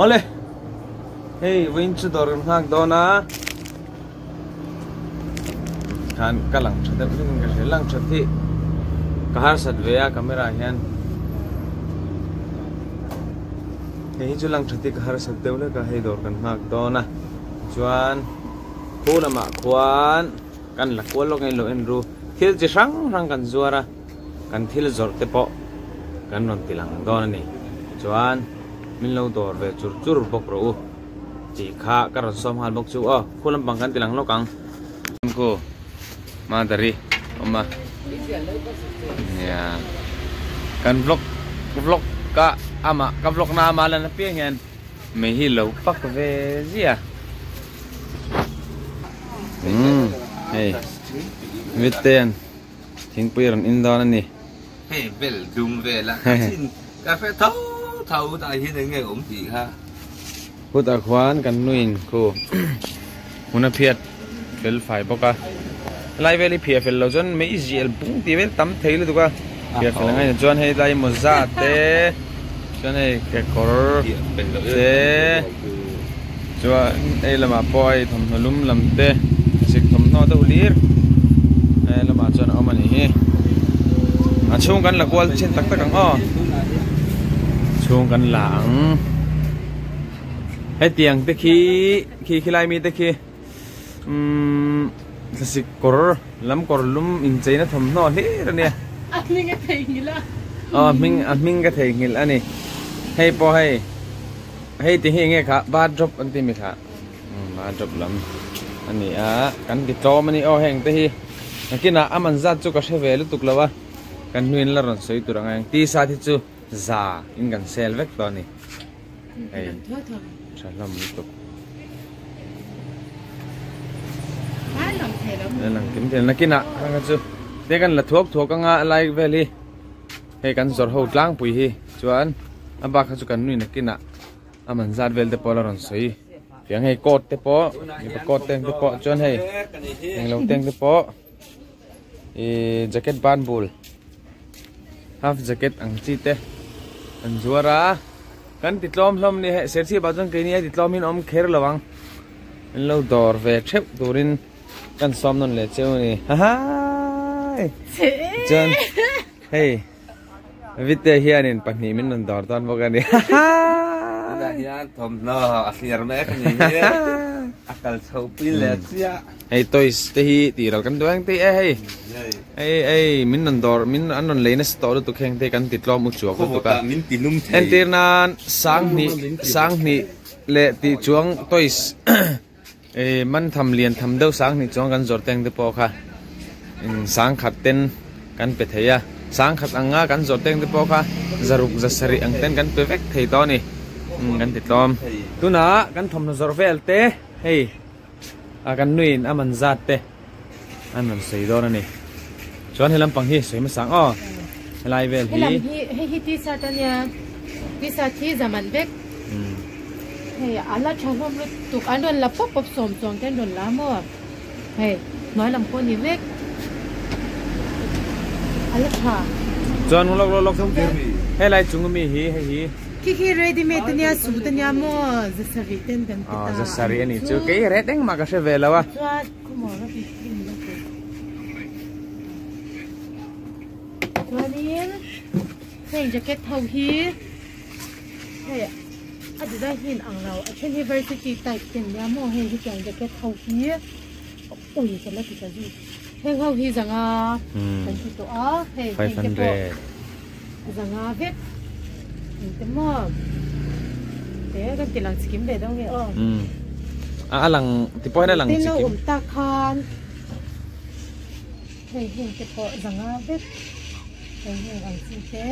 Awle hei vawiin chu dawr kan nghak dawn a khan ka lang tha deuh hlek in ka hria lang that hi ka harsat ve a camera ah hian hei hi chu lang that hi ka harsat deuh hlek a hei dawr kan nghak dawn a chuan khu lamah khuan kan la kual lawk a in lo en ru thil chi hrang hrang kan zuar a. Kan thil zawrh te pawh kan rawn ti lang dawn a ni. Chuan min lo dawr ve chur chur bawk rawh u tih kha ka rawn sawm nghal bawk chu aw. Khu lampang kan ti lang lawk ang. Khu Madari awm a. Nia kan vlog vlog ka amah ka vlog na ama lan apiang hian mei hi lo pak ve ziah. Umm hei Viten. Thingpui rawn in dawn a ni. Hei bel dum vel a ka chin ka hre tho tho tah hian eng nge awm tih kha. Kutah khuan kan nuin khu hmun a phiat fel fai bawk a, helai vel hi phiah fel lo chuan mei zial bung tih vel tam thei lutuk a, phiah fel angai chuan hei tlai mawza te chuan hei kekawr te Chuan hei lamah pawh hei thawmhnaw lum lam te sik thawmhnaw deuh hlir hei lamah chuan a awm a nih hi a chhung kan la kual chin tak tak ang aw chhung kan la ang hetiang te khi khi khilai mi te khi umm thlasik kawr lam kawr lum incheina thawmhnaw hlir a nia a hming a theihnghilh a aw a hming a hming ka theihnghilh a ni hei pawh hei. Hei ti hi enge kha bathrobe an ti mi kha bathrobe lam a ni a kan ti tlawm a ni aw heng te hi nakinah a man zat chu ka hre ve lutuk lo a kan hnuin la rawn sawi tur ang a eng t-shirt hi chu za in kan sel vek tawh a ni hei tha hlawm lutuk lang kim thei nakinah kha chu te kan la thuak thuak anga lai vel hi. Hei kan zawrh ho tlangpui hi chuan a bak kha chu kan nui nakinah a man zat vel te pawh la rawn sawi fiang hei coat te pawh mipa coat te te pawh chuan hei englo teng te pawh ihh jacket ban bul half jacket ang chi te an zuar a kan ti tlawm hlawm ni hei serchhip ah chuan keini a ti tlawm in awm kher lo ang an lo dawr ve theuh turin kan sawm nawn leh cheu a ni hahaii chuan. Hei Vite hianin pahnih min rawn dawr dawn bawk a ni. Tunah hian thawmhnaw a hliar mek a ni hi. A kal chho pui leh chiah. Hei toys te hi tih ral kan duh ang tih e hei. Hei hei min rawn dawr min an rawn lei nasa tawh lutuk heng te kan ti tlawm u chuak lutuk a. Min ti lum thei. Entir nan sanghnih sanghnih leh tih chuang toys Ih man tham lian tham deuh sanghnih chuan kan zawrh teng te pawh kha sangkhat ten kan pe thei a sangkhat anga kan zawrh teng te pawh kha zaruk zasarih ang ten kan pe vek thei tawh a ni kan ti tlawm tunah kan thawmhnaw zawrh vel te hei a kan nuiin a man zat te an rawn sawi dawn a ni chuan he lampang hi sawi hmasa ang aw helai vel hi helam hi hei hi t-shirt a nia t-shirt hi zaman vek hei a la tha hlawm lutuk an rawn la pawp pawp sawm chuang te an rawn la maw hei hnuai lam pawh a ni vek a la tha chuan lawk lawk lawk helai chung ami hi hei hi Khi khi ready made ania suit ania maw zasarih ten kan ti ta. Zasarih ani chu kei ret engmah ka hre ve lo a. Chuan khawmaw ka ti thin lo te. Chuanin heng jacket ho hi hei a design hi in ang lo a then hi varsity type te ania maw heng hi chuan jacket ho hi ui ka la ti ta zui heng ho hi zanga kan ti tawh a hei heng te pawh. Zanga vek engte maw te kan ti lang chikim ve deuh nge aw. A a lang ti pawh hian a lang chikim. Tin lo awm tak khan hei heng te pawh zanga vek hei heng ang chi te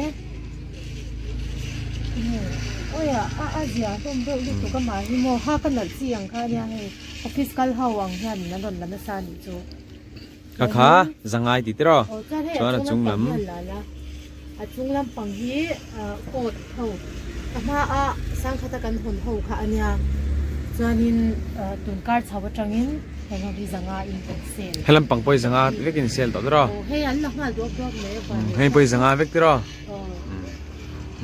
awia a a zia hlawm deuh lutuk a mahni maw ha ka nalh chi ang kha ania hei office kal ho ang hian an rawn la nasa anih chu. Ka kha zangai tih tiraw chuan a chung lam. A chung lampang hi coat ho a hma a sangkhata kan hawn ho kha a nia chuanin tun kar chho atangin heng ho hi zanga in kan sel. He lampang pawh hi zanga vek in sel tawh tiraw. Aw hei an la nghal duak duak mai avangin. Hei pawh hi zanga vek tiraw.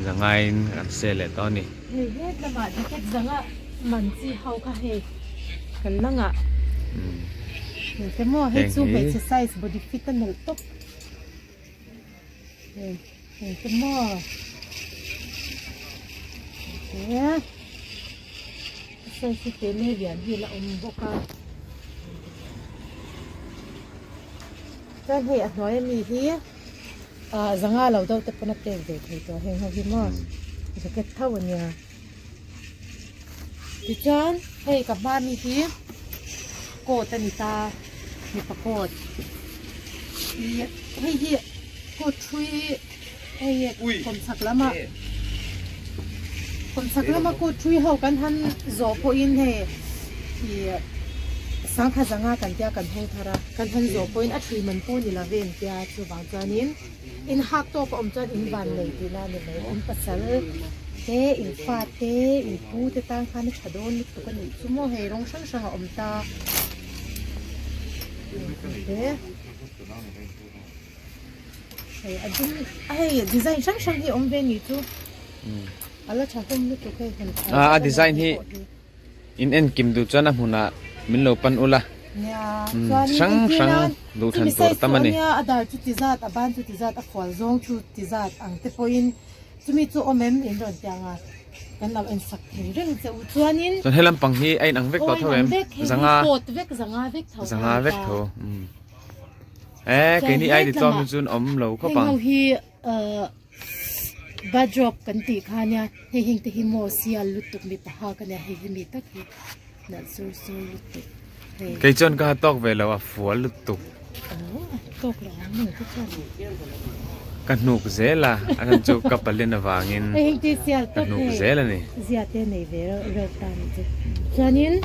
Zangain kan sel leh tawh a ni. Hei het lamah jacket zanga man chi ho kha hei kan la ngah. Hei te maw hei chu hmeichhe size body fit a nalh tawp. Hei hei te maw. He size hi te le lian hi la awm bawk a. Chuan hei a hnuai ami hi. Ah zanga lo deuh te pawn a pek ve thei tawh heng ho hi maw jacket tho a nia tichuan hei ka hma mi hi coat a ni ta mipa coat ih hei hi coat thui hei kawmchhak lama kawmchhak lama coat thui ho kan han zawh pawhin hei ih sangha zanga kan tia kan hawng thar a kan han zawh pawhin a thui man pawh ni lo ve an tia chuvang chuanin in hak tawk a awm chuan in van nei tihna a ni mai in pasal te in fa te in pu te tan khan a tha dawn lutuk a nih chu maw hei rawng hrang hrang a awm ta hei a dum hei design hrang hrang hi awm ve ni chu a la tha hlawm lutuk hei a design hi In en kim duh chuan a hmunah min lo pan ula. Hrang hrang duh than tur tam a ni. A dar chu ti zat, a ban chu ti zat, a fual zawng chu ti zat ang te pawhin chumi chu awm em in rawn ti ang a, kan lo en sak thei reng che u chuanin. Chuan he lampang hi a inang vek tawh tho em? Zanga. Coat vek, zanga vek tho. Zanga vek tho. Eh, keini ai ti tlawm hi chuan awm lo khawp ang. Heng ho hi Bathrobe kan tih kha nia hei heng te hi maw sial lutuk mipa hak ania hei hi mi tak hi nalh sur sur lutuk hei. Kei chuan ka ha tawk ve lo a fual lutuk. Aw a tawk lo ang nang te chuan. Ka hnuk zel a a chhan chu ka palin avangin hei heng te sial ka tawp hnuk hei zel a ni. Zia te nei ve reuh reuh ta ni chu chuanin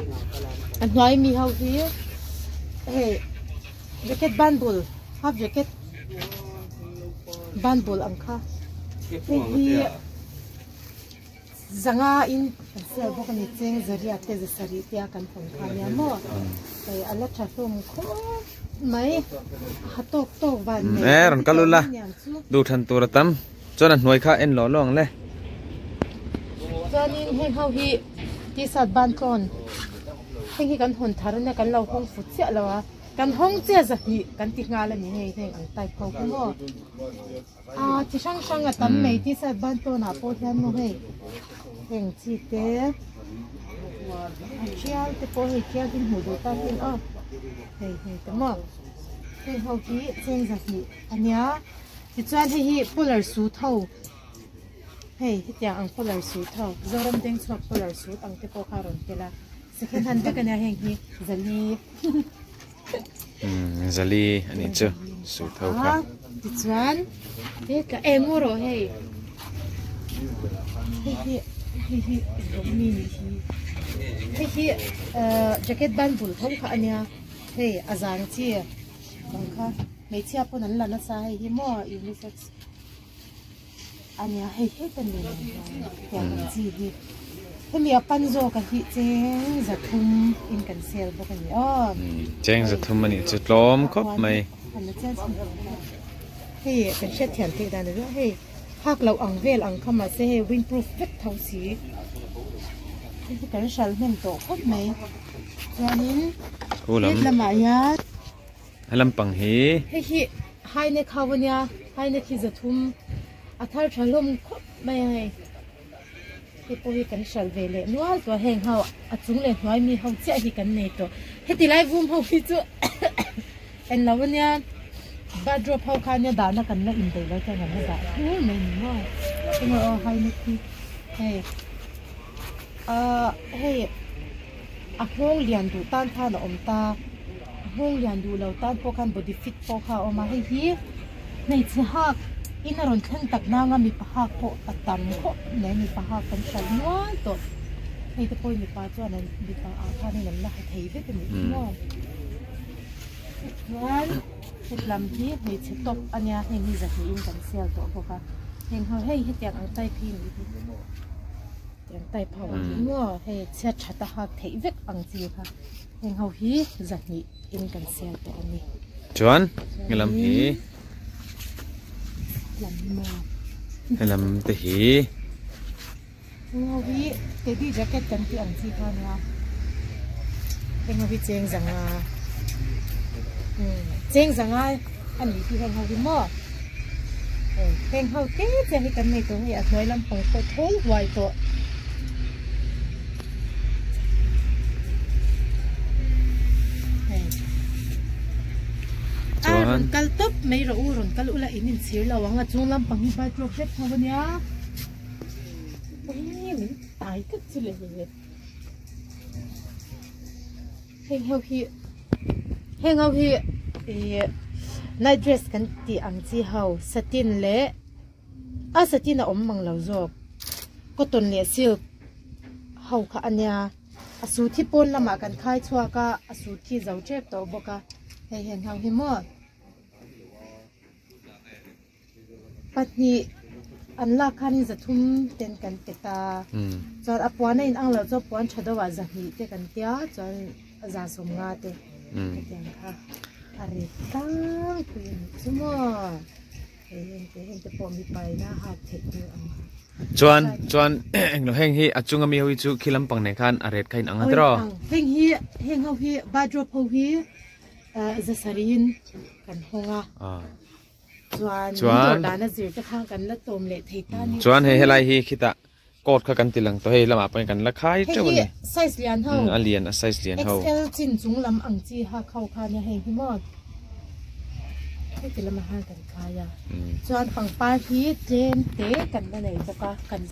a hnuai mi ho hi hei jacket ban bul half jacket. Banbul ang kha hei hi zanga in kan sel bawk a ni cheng zariat te zasarih te a kan hawn kha ania maw hei a la tha hlawm khawp mai a ha tawk tawk van nei e rawn kal ula duh than tur a tam chuan a hnuai kha en lawh lawh ang le chuanin heng ho hi t-shirt ban tlawn heng hi kan hawn thar ania kan lo hawng fut chiah lo a. Kan hawng chiah zahnih kan ti nghal a ni hei heng ang type ho hi maw ah chi hrang hrang a tam mai t-shirt ban tawn ah pawh hian maw hei heng chi te a tial te pawh hei tial hi hmuh duh tak in aw hei hei te maw heng ho hi cheng zahnih a nia tichuan hei hi polar suit ho hei hetiang ang polar suit ho Zoram Dengchhuak polar suit ang te pawh kha a rawn tel a second hand vek a nia heng hi zali. Zali a nih chu su tho kha. Tichuan he ka eng u rawh hei hei hi hei hi mi nih hi hei hi jacket ban bul tho kha ania hei a zang chi ang kha hmeichhia pawn an la nasa hei hi maw unisex Ania hei hei ka nei tiang ang chi hi hemi a pan zawk a hi cheng zathum in kan sel bawk a ni aw cheng zathum a nih chu tlawm khawp mai hei kan hriat thiam theih dan a hei hak loh ang vel ang kha mahse hei windproof vek tho si hei hi kan hral hnem tawh khawp mai chuanin he lamah hian He lampang hi. Hei hi high neck ho ania, high neck hi zathum a thar tha hlawm khawp mai a hei. Hei pawh hi kan hralh ve leh nual tawh a heng ho a chung leh hnuai mi ho chiah hi kan nei tawh. Heti lai vum ho hi chu en lo ania bathrobe ho kha ania dahna kan la inbeih lo chuan kan la dah thur mai ni maw. Enge aw high neck hi hei ahh hei. A nghawng lian duh tan khan a awm ta, a nghawng lian duh lo tan pawh khan body fit pawh kha a awm a, hei hi hmeichhe hak in a rawn thleng tak nang a mipa hak pawh a tam khawp mai mipa hak kan hralh nual tawh hei te pawh hi mipa chuan an mipa ah khanin an la ha thei vek a nih chu maw tichuan hetlam hi hmeichhe top a nia heng hi zahnih in kan sel tawh bawk a heng ho hei hetiang ang type hi nih hi. Tiang type ho ang hi maw hei chhiat that a hak theih vek ang chi kha heng ho hi zahnih in kan siam tawh a ni. Chuan helam hi lam maw helam te hi Chung ho hi teddy jacket kan tih ang chi kha ania heng ho hi cheng zanga umm cheng zanga a nih hi heng ho hi maw hei heng ho te chiah hi kan nei tawh hei a hnuai lampang pawh thawl huai tawh. A rawn kal tawp mai rawh u rawn kal ula in inchhir lo ang a chung lampang hi bathrobe vek tho ania eng min tai tlat chu le heng ho hi heng ho hi ih night dress kan tih ang chi ho satin leh a satin a awm mang lo zawk cotton leh silk ho kha ania a suit hi pawn lamah kan khai chhuak a a suit khi zo tep tawh bawk a hei heng ho hi maw pahnih an lak khanin zathum ten kan pe ta chuan a puan a inang lo chuan puan tha deuhah zahnih te kan tia chuan a za sawm nga te hetiang kha a ret tlangpui a nih chu maw. Chuan chuan englo heng hi a chunga mi ho hi chu khi lampang nen khan a ret kha in ang a tiraw? Heng hi heng ho hi bathrobe ho hi zasariin kan hawng a chuan dawr dana zir te khan kan la tawm leh thei ta ni. Chuan hei helai hi khitah coat kha kan ti lang tawh hei lamah pawhin kan la khai teuh a ni. Hei hi size lian ho. A lian a size lian ho. XL chin chung lam ang chi hak ho kha nia hei hi maw. Hei ti lamah khan kan khai a. Chuan pangpar hi tlem te kan la nei bawk a kan.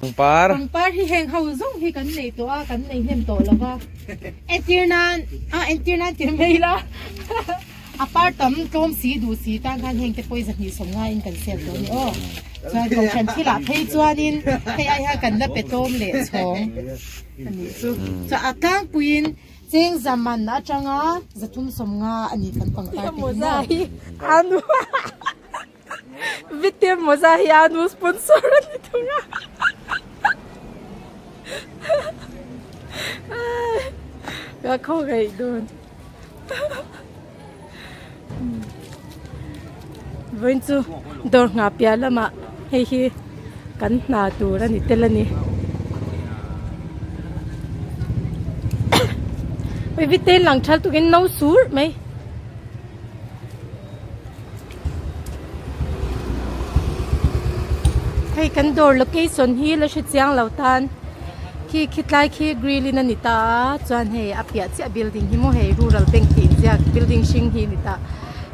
Pangpar. Pangpar hi heng ho zawng hi kan nei tawh a kan nei hnem tawh lo va. Entir nan a entir nan tir mai ila. A par tam tlawm si duh si tan khan heng te pawh i zahnih sawm ngaiin kan sel tawh a ni aw. Chuan kohhran thilah phei chuanin hei ai hian kan la pe tlawm leh chhawng a nih chu. Chuan a tlangpuiin cheng zaman atanga zathum sawm nga a ni kan pangpar te hi maw. Anu Vite mawza hi anu sponsor a ni thung a. Ka khawngaih dawn. Vawiin chu dawr nghah piah lamah hei hi kan hna tur a ni tel a ni. Vite lang thal tukin no sur mai. Hei kan dawr location hi la hre chiang lo tan khi khitlai khi grill in a ni ta a chuan hei a piah chiah building hi maw hei rural bank tih inziak building hring hi a ni ta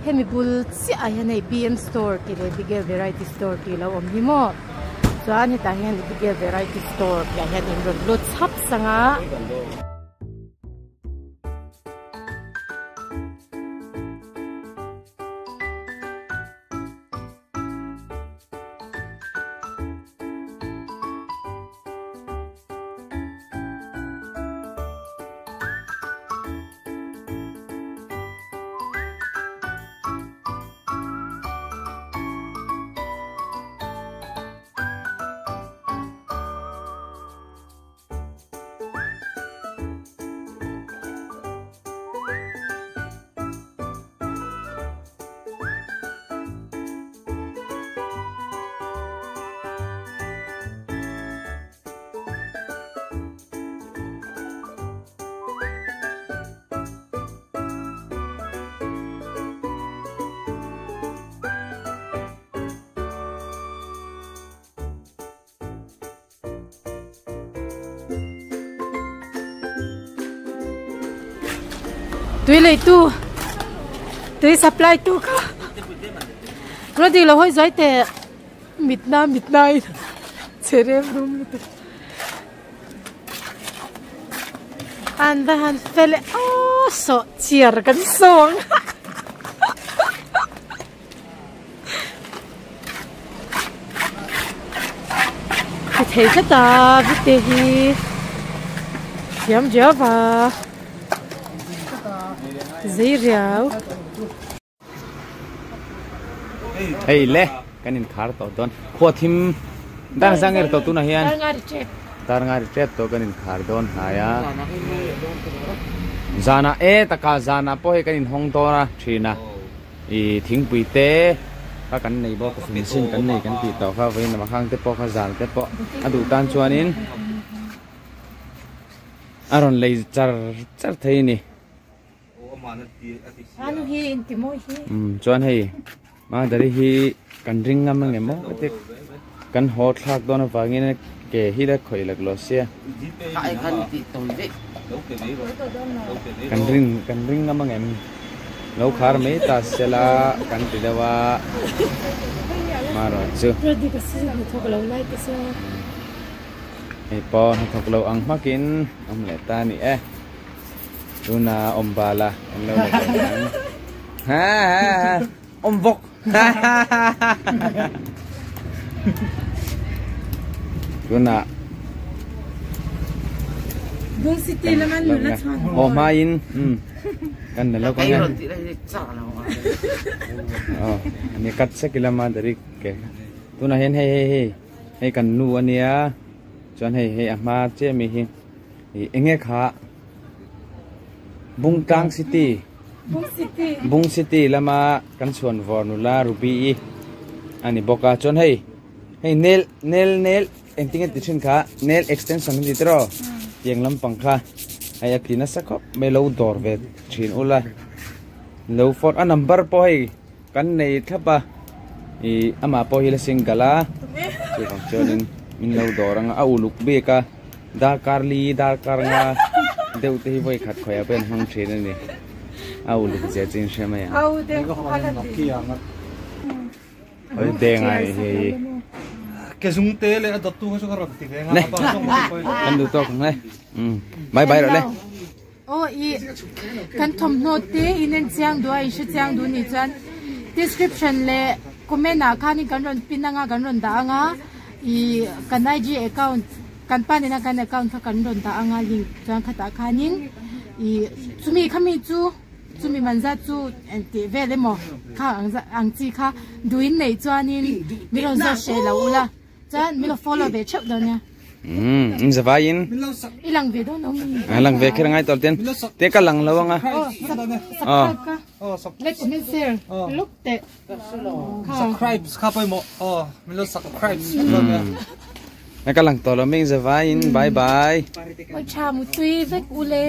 hemi bul chiah ah hian hei B M store tih leh bigel variety store tih lo awm hi maw chuan hetah hian bigel variety store tih ah hian in rawn lut chhap sang a. Tui lei tu tui supply tu kha rodi lo hawi zuai teh mitna mitna in che rem rum lutuk an va han fel e aw sawh chiar kan sawng. Ti thei tlat a vite hi thiam riau va zei riau. Hei le kan in khar tawh dawn khua thim dar zang er tawh tunah hian dar nga ri tep tawh kan in khar dawn hnai a zanah e taka zanah pawh hei kan in hawng dawn a thin a. Ih thingpui te Kha kan nei bawk coffee machine kan nei kan tih tawh kha vawiin lamah khang te pawh kha zal te pawh a duh tan chuanin a rawn lei char char thei a ni. Umm chuan hei Madari hi kan ring ngam ang em aw ka ti kan haw thlak dawn avangin ke hi la khawih lak lo sia kan ring kan ring ngam ang em lo khar mai ta sela kan ti deuh a marawh chu hei pawh hnathawk lo ang hmakin awm leh ta a ni e. Tuna awm bala an lo la ve ang. Ha ha ha awm bawk. Tuna Bung City laman nula chuan. Ho hmain um kan la lo ka nge. Oh ani kat sek ila ma dari ke. Tuna hian hei hei hei hei kan nu ania chuan hei hei a hma chiah mi hi. Enge kha Bungtlang City Bung City lama kan chhuan vawr nula Ruby i a ni bawk a chuan hei hei nail nail nail engtin nge ti thin kha nail extension an ti tiraw tiang lampang kha hei a ti nasa khawp mai lo dawr ve thin ula lo phone a number pawh hei kan nei thlap a ih amah pawh hi la single a chuvang chuanin min lo dawr ang a a uluk bik a. Darkar li darkar nga deuh te hi vawi khat khawi ah pawh hian hmang thin a ni. A uluk zia chu in hre mai ang. Oi deng a ni hei. Ke zung te leh a dawt tu kha chu ka rawn ti ve nga. Ne. Kan duh tawk ang le. Bye bye rawh le. Aw i kan thawmhnaw te in en chiang duh a in hre chiang duh nih chuan description leh comment ah khanin kan rawn pin anga kan rawn dah anga ih kan IG account kan pa nena kan account kha kan rawn dah anga link chuan khatah khanin ih chumi khami chu chumi man zat chu engtih vel emaw kha ang ang chi kha duhin neih chuanin min rawn zawt hreh lo ula. Chuan min lo follow ve theuh dawn nia. Um, in zavai in. I lang ve dawn lo mi. A lang ve kher ngai tawh ten. Te ka lang lo anga. Oh, subscribe ka. Oh, subscribe. Like comment share. Look te. Subscribe kha poi mo. Oh, min lo subscribe. Na ka lang tawh lo mi in zavai in. Bye bye. Oi tha mu tui vek ule.